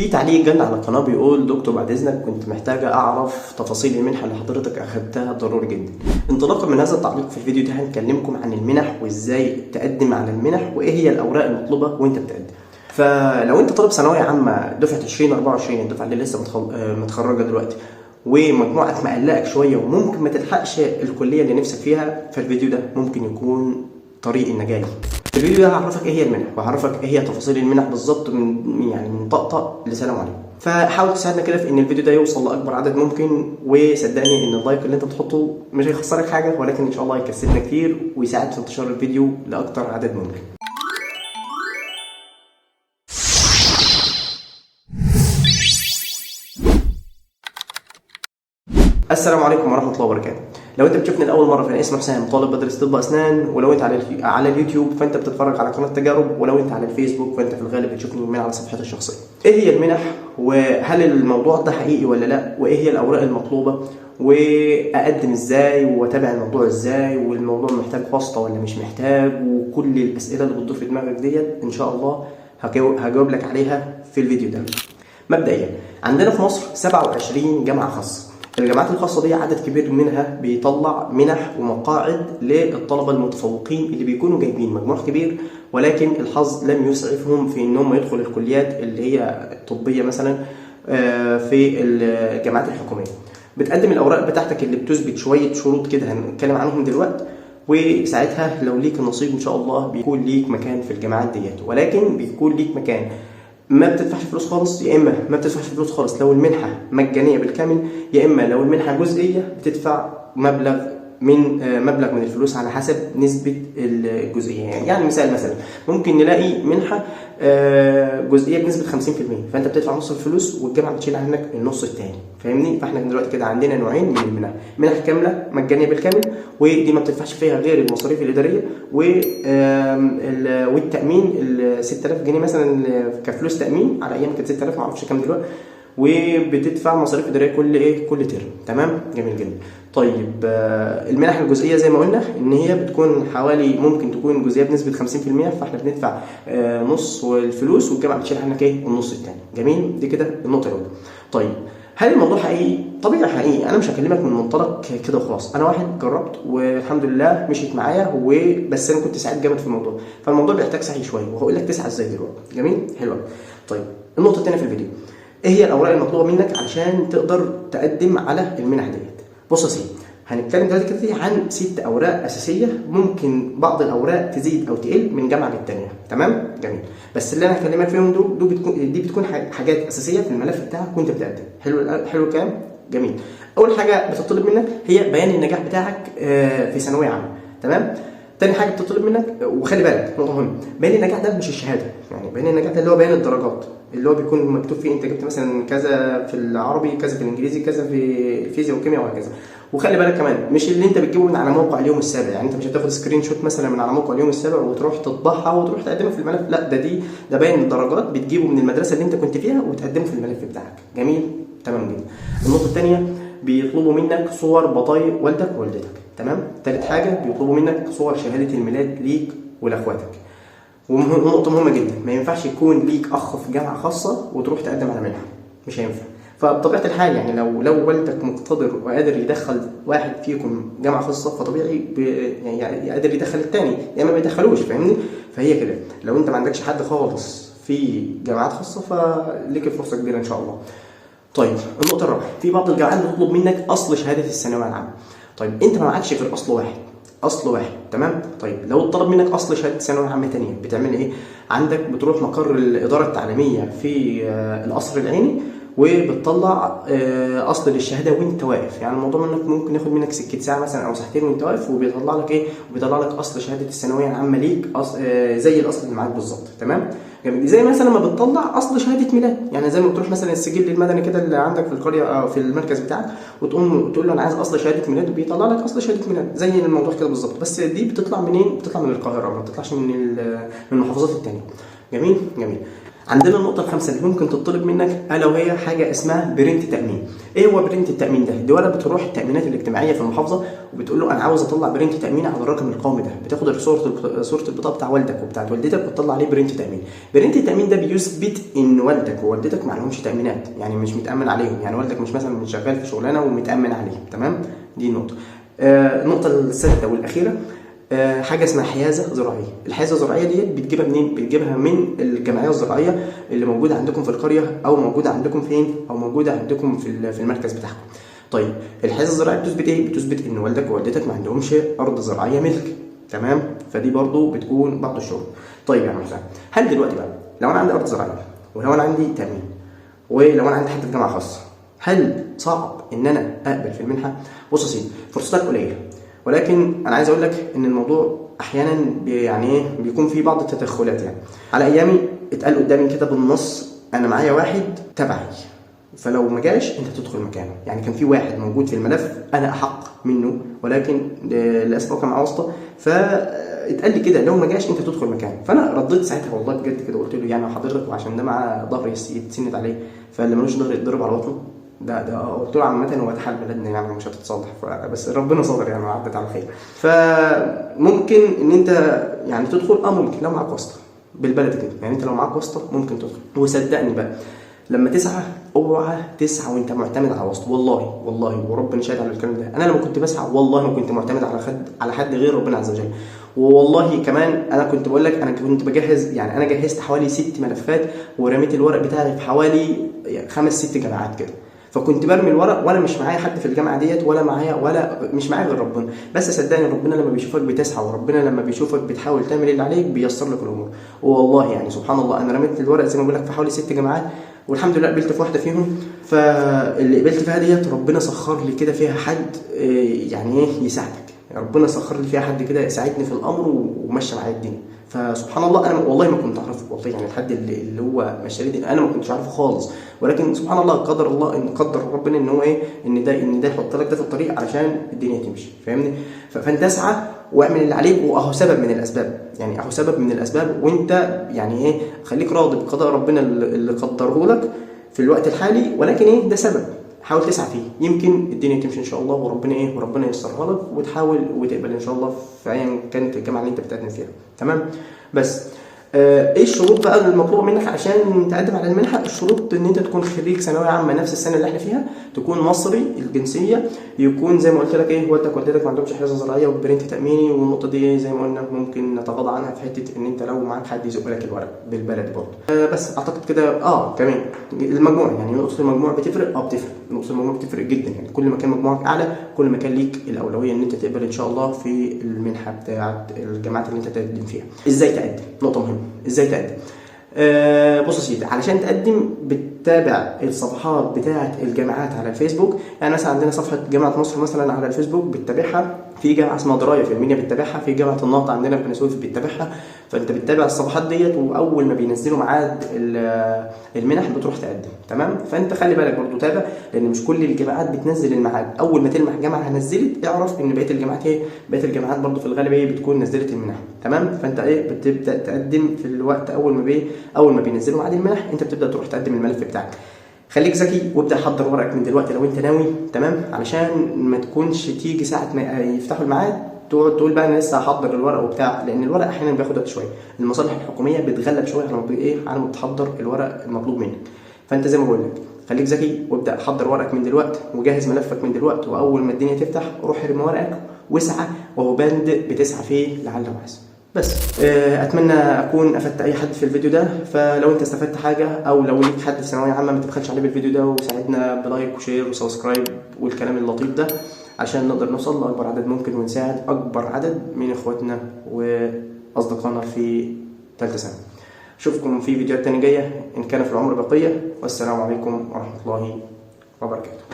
في تعليق جالنا على القناة بيقول: دكتور بعد اذنك كنت محتاجه اعرف تفاصيل المنحة اللي حضرتك اخدتها ضروري جدا. انطلاقا من هذا التعليق في الفيديو ده هنكلمكم عن المنح وازاي تقدم على المنح وايه هي الاوراق المطلوبة وانت بتقدم. فلو انت طالب ثانوية عامة دفعه 2024، الدفعة اللي لسه متخرجة دلوقتي، ومجموعك مقلقك شوية وممكن ما تلحقش الكلية اللي نفسك فيها، فالفيديو ده ممكن يكون طريق النجاة ليك. في الفيديو ده هعرفك ايه هي المنح وهعرفك ايه هي تفاصيل المنح بالظبط من طقطق لسلام عليكم. فحاول تساعدنا كده في ان الفيديو ده يوصل لاكبر عدد ممكن، وصدقني ان ال like اللي انت بتحطه مش هيخسرك حاجة، ولكن ان شاء الله هيكسبنا كتير ويساعد في انتشار الفيديو لاكتر عدد ممكن. السلام عليكم ورحمة الله وبركاته. لو انت بتشوفني لاول مرة فانا اسمي حسام، طالب بدرس طب اسنان. ولو انت على اليوتيوب فانت بتتفرج على قناة تجارب، ولو انت على الفيسبوك فانت في الغالب بتشوفني من على صفحتي الشخصية. ايه هي المنح؟ وهل الموضوع ده حقيقي ولا لا؟ وايه هي الاوراق المطلوبة؟ واقدم ازاي؟ واتابع الموضوع ازاي؟ والموضوع محتاج واسطه ولا مش محتاج؟ وكل الاسئلة اللي بتدور في دماغك ديت ان شاء الله هجاوب لك عليها في الفيديو ده. مبدئيا عندنا في مصر 27 جامعه خاصة. الجامعات الخاصة دي عدد كبير منها بيطلع منح ومقاعد للطلبة المتفوقين اللي بيكونوا جايبين مجموع كبير، ولكن الحظ لم يسعفهم في ان هم يدخلوا الكليات اللي هي الطبية مثلا في الجامعات الحكومية. بتقدم الأوراق بتاعتك اللي بتثبت شوية شروط كده هنتكلم عنهم دلوقتي، وساعتها لو ليك النصيب إن شاء الله بيكون ليك مكان في الجامعات ديت. ولكن بيكون ليك مكان ما بتدفعش فلوس خالص، يا اما ما بتدفعش فلوس خالص لو المنحة مجانية بالكامل، يا اما لو المنحة جزئية بتدفع مبلغ من الفلوس على حسب نسبه الجزئية. يعني مثال مثلا ممكن نلاقي منحه جزئية بنسبة 50%، فانت بتدفع نص الفلوس والجامعة بتشيل عنك النص الثاني، فاهمني؟ فاحنا دلوقتي كده عندنا نوعين من المنح: منح كاملة مجانية بالكامل، ودي ما بتدفعش فيها غير المصاريف الادارية والتامين ال 6000 جنيه مثلا كفلوس تامين، على ايام كانت 6000 ما اعرفش كام دلوقتي، وبتدفع مصاريف ادارية كل ترم. تمام، جميل جدا. طيب المنح الجزئية زي ما قلنا ان هي بتكون حوالي ممكن تكون جزئية بنسبة 50%، فاحنا بندفع نص الفلوس والجامعة بتشيل عنك ايه النص الثاني. جميل، دي كده النقطة الاولى. طيب هل الموضوع حقيقي؟ طبيعي حقيقي. انا مش هكلمك من منطلق كده وخلاص، انا واحد جربت والحمد لله مشيت معايا، وبس انا كنت ساعات جامد في الموضوع، فالموضوع بيحتاج سعي شوية، وهقول لك تسعى ازاي دلوقتي. جميل، حلو. طيب النقطة الثانية في الفيديو: ايه هي الاوراق المطلوبة منك علشان تقدر تقدم على المنح ديت؟ بص يا سيدي، هنتكلم دلوقتي كده عن 6 اوراق اساسية، ممكن بعض الاوراق تزيد او تقل من جامعه للتانيه. تمام، جميل. بس اللي انا هكلمك فيهم دول بتكون حاجات اساسية في الملف بتاعك وانت بتقدم. حلو الكلام، جميل. اول حاجة بتطلب منك هي بيان النجاح بتاعك في ثانوية عامة. تمام. تاني حاجة بتطلب منك، وخلي بالك نقطة مهمة، بيان النجاح ده مش الشهادة، يعني بيان النجاح ده اللي هو بيان الدرجات، اللي هو بيكون مكتوب فيه انت جبت مثلا كذا في العربي، كذا في الانجليزي، كذا في الفيزياء والكيمياء وهكذا. وخلي بالك كمان مش اللي انت بتجيبه من على موقع اليوم السابع، يعني انت مش هتاخد screenshot مثلا من على موقع اليوم السابع وتروح تطبعها وتروح تقدمها في الملف، لا، ده باين الدرجات بتجيبه من المدرسة اللي انت كنت فيها وتقدمه في الملف بتاعك. جميل، تمام جدا. النقطة الثانية بيطلبوا منك صور بطايق والدك ووالدتك. تمام. ثالث حاجة بيطلبوا منك صور شهادة الميلاد ليك ولاخواتك. ونقطة مهمة جدا، ما ينفعش يكون ليك اخ في جامعه خاصة وتروح تقدم على منحه، مش هينفع. فبطبيعه الحال يعني لو والدك مقتدر وقادر يدخل واحد فيكم جامعه خاصة، فطبيعي يعني قادر يدخل الثاني، يا اما ما يدخلوش، فاهمني؟ فهي كده، لو انت ما عندكش حد خالص في جامعات خاصة فليك فرصة كبيرة ان شاء الله. طيب النقطة الرابعة، في بعض الجامعات بتطلب منك اصل شهادة الثانوية العامة. طيب انت ما معكش غير اصل واحد، اصل واحد، تمام. طيب لو اتطلب منك اصل شهادة ثانوية عامة ثانية بتعمل ايه؟ عندك بتروح مقر الادارة التعليمية في القصر العيني وبتطلع اصل للشهادة وانت واقف. يعني الموضوع منك ممكن ياخد منك سكة ساعة مثلا او ساعتين وانت واقف، وبيطلع لك ايه؟ وبيطلع لك اصل شهادة الثانوية العامة ليك، زي الاصل اللي معاك بالظبط. تمام، جميل. زي مثلا ما بتطلع اصل شهادة ميلاد، يعني زي ما بتروح مثلا السجل المدني كده اللي عندك في القرية او في المركز بتاعك، وتقوم تقول له انا عايز اصل شهادة ميلاد، وبيطلع لك اصل شهادة ميلاد زي الموضوع كده بالظبط. بس دي بتطلع منين؟ بتطلع من القاهرة، ما بتطلعش من المحافظات الثانية. جميل، جميل. عندنا النقطة الخامسة اللي ممكن تطلب منك، الا وهي حاجة اسمها print تامين. ايه هو print التامين ده؟ دي ورقة بتروح التامينات الاجتماعية في المحافظة وبتقول له انا عاوز اطلع print تامين على الرقم القومي ده. بتاخد صوره البطاقة بتاع والدك وبتاعت والدتك وتطلع عليه print تامين. print التامين ده بيثبت ان والدك ووالدتك ما عليهمش تامينات، يعني مش متامن عليهم، يعني والدك مش مثلا شغال في شغلانة ومتامن عليه. تمام، دي النقطة. النقطة السادسة والاخيرة، حاجة اسمها حيازه زراعية. الحيازه الزراعية ديت بتجيبها منين؟ بتجيبها من الجمعية الزراعية اللي موجودة عندكم في القرية، او موجودة عندكم فين، او موجودة عندكم في المركز بتاعكم. طيب الحيازه الزراعية بتثبت ايه؟ بتثبت ان والدك ووالدتك ما عندهمش ارض زراعية ملك. تمام، فدي برضو بتكون بعض الشروط. طيب يا عم حسام، هل دلوقتي بقى لو انا عندي ارض زراعية، ولو انا عندي تامين، ولو انا عندي حد في جامعه خاصة، هل صعب ان انا اقبل في المنحة؟ بص يا سيدي، فرصتك قليله، ولكن انا عايز اقول لك ان الموضوع احيانا يعني ايه، بيكون فيه بعض التدخلات. يعني على ايامي اتقال قدامي كده بالنص، انا معايا واحد تبعي، فلو ما جاش انت تدخل مكانه. يعني كان في واحد موجود في الملف انا احق منه، ولكن للاسف هو كان معاه واسطه، فاتقال لي كده لو ما جاش انت تدخل مكانه. فانا رديت ساعتها والله بجد كده، قلت له يعني حضرتك وعشان ده معاه ظهر يتسند عليه، فاللي ملوش ظهر يتضرب على بطنه. ده قلت له عامة هو ده حال بلدنا يعني، مش هتتصلح، بس ربنا صبر يعني وعدت على خير. فممكن ان انت يعني تدخل، ممكن لو معاك واسطة بالبلد كده، يعني انت لو معاك واسطة ممكن تدخل. وصدقني بقى لما تسعى، اوعى تسعى وانت معتمد على واسطة، والله والله وربنا شاهد على الكلام ده. انا لما كنت بسعى والله ما كنت معتمد على حد غير ربنا عز وجل. والله كمان انا كنت بقول لك، انا كنت بجهز، يعني انا جهزت حوالي 6 ملفات ورميت الورق بتاعي في حوالي 5-6 جامعات كده. فكنت برمي الورق وانا مش معايا حد في الجامعة ديت، ولا معايا، ولا مش معايا غير ربنا. بس صدقني ربنا لما بيشوفك بتسعى، وربنا لما بيشوفك بتحاول تعمل اللي عليك، بيسر لك الامور. والله يعني سبحان الله، انا رميت الورق زي ما بقول لك في حوالي 6 جامعات، والحمد لله قبلت في واحدة فيهم. فاللي قبلت فيها ديت ربنا سخر لي كده فيها حد، يعني ايه، يساعدك. ربنا سخر لي فيها حد كده يساعدني في الامر ومشى معايا الدنيا. فسبحان الله انا والله ما كنت اعرفه، والله يعني الحد اللي هو مشى لي انا ما كنتش اعرفه خالص، ولكن سبحان الله قدر الله ان قدر ربنا ان هو ايه، ان ده يحط لك ده في الطريق علشان الدنيا تمشي، فاهمني؟ فانت اسعى واعمل اللي عليك، واهو سبب من الاسباب، يعني اهو سبب من الاسباب. وانت يعني ايه، خليك راضي بقضاء ربنا اللي قدره لك في الوقت الحالي، ولكن ايه، ده سبب حاول تسعى فيه، يمكن الدنيا تمشي ان شاء الله، وربنا ايه، وربنا ييسرها لك، وتحاول وتقبل ان شاء الله في ايا كانت الجامعة اللي انت بتقدم فيها. تمام؟ بس ايه الشروط بقى المطلوبة منك عشان تقدم على المنحة؟ الشروط ان انت تكون خريج ثانوية عامة نفس السنة اللي احنا فيها، تكون مصري الجنسية، يكون زي ما قلت لك ايه، والدك ووالدتك ما عندهمش حيازه زراعية وبرنت تاميني. والنقطة دي زي ما قلنا ممكن نتغاضى عنها في حتة ان انت لو معاك حد يزق لك الورق بالبلد برضه. بس اعتقد كده. كمان المجموع، يعني نقطة المجموع بتفرق، بتفرق، نقطة المجموع بتفرق جدا، يعني كل ما كان مجموعك اعلى كل ما كان ليك الاولوية ان انت تقبل ان شاء الله في المنحة بتاعه الجامعات اللي انت تقدم فيها. ازاي تقدم؟ نقطة مهمة، ازاي تقدم؟ بص يا سيدي، علشان تقدم بتتابع الصفحات بتاعه الجامعات على الفيسبوك. يعني مثلا عندنا صفحة جامعه مصر مثلا على الفيسبوك بتتابعها، في جامعه اسمها دراية في المنيا بتتابعها، في جامعه النهضة عندنا في بني سويف بتتابعها. فانت بتتابع الصفحات ديت، واول ما بينزلوا ميعاد المنح بتروح تقدم. تمام؟ فانت خلي بالك برضو، تابع، لان مش كل الجامعات بتنزل الميعاد. اول ما تلمح جامعه نزلت اعرف ان بقية الجامعات ايه، بقية الجامعات برضو في الغالب ايه، بتكون نزلت المنح. تمام؟ فانت ايه، بتبدا تقدم في الوقت اول ما بينزلوا ميعاد المنح انت بتبدا تروح تقدم الملف بتاعك. خليك ذكي وابدا حضر ورقك من دلوقتي لو انت ناوي. تمام؟ علشان ما تكونش تيجي ساعة ما يفتحوا الميعاد تقعد تقول بقى انا لسه هحضر الورق وبتاع، لان الورق احيانا بياخد وقت شوية، المصالح الحكومية بتغلب شوية على ما ايه، على ما تحضر الورق المطلوب منك. فانت زي ما بقول لك خليك ذكي وابدا حضر ورقك من دلوقتي وجهز ملفك من دلوقتي، واول ما الدنيا تفتح روح ارمي ورقك واسعى، وهو بند بتسعى فيه لعل وعسى. بس اتمنى اكون افدت اي حد في الفيديو ده. فلو انت استفدت حاجة او لو ليك حد في ثانوية عامة ما تبخلش عليه بالفيديو ده، وساعدنا ب like و share و subscribe والكلام اللطيف ده، عشان نقدر نوصل لاكبر عدد ممكن ونساعد اكبر عدد من اخواتنا واصدقائنا في ثالثة ثانوي. اشوفكم في فيديوهات تانية جاية ان كان في العمر بقية، والسلام عليكم ورحمة الله وبركاته.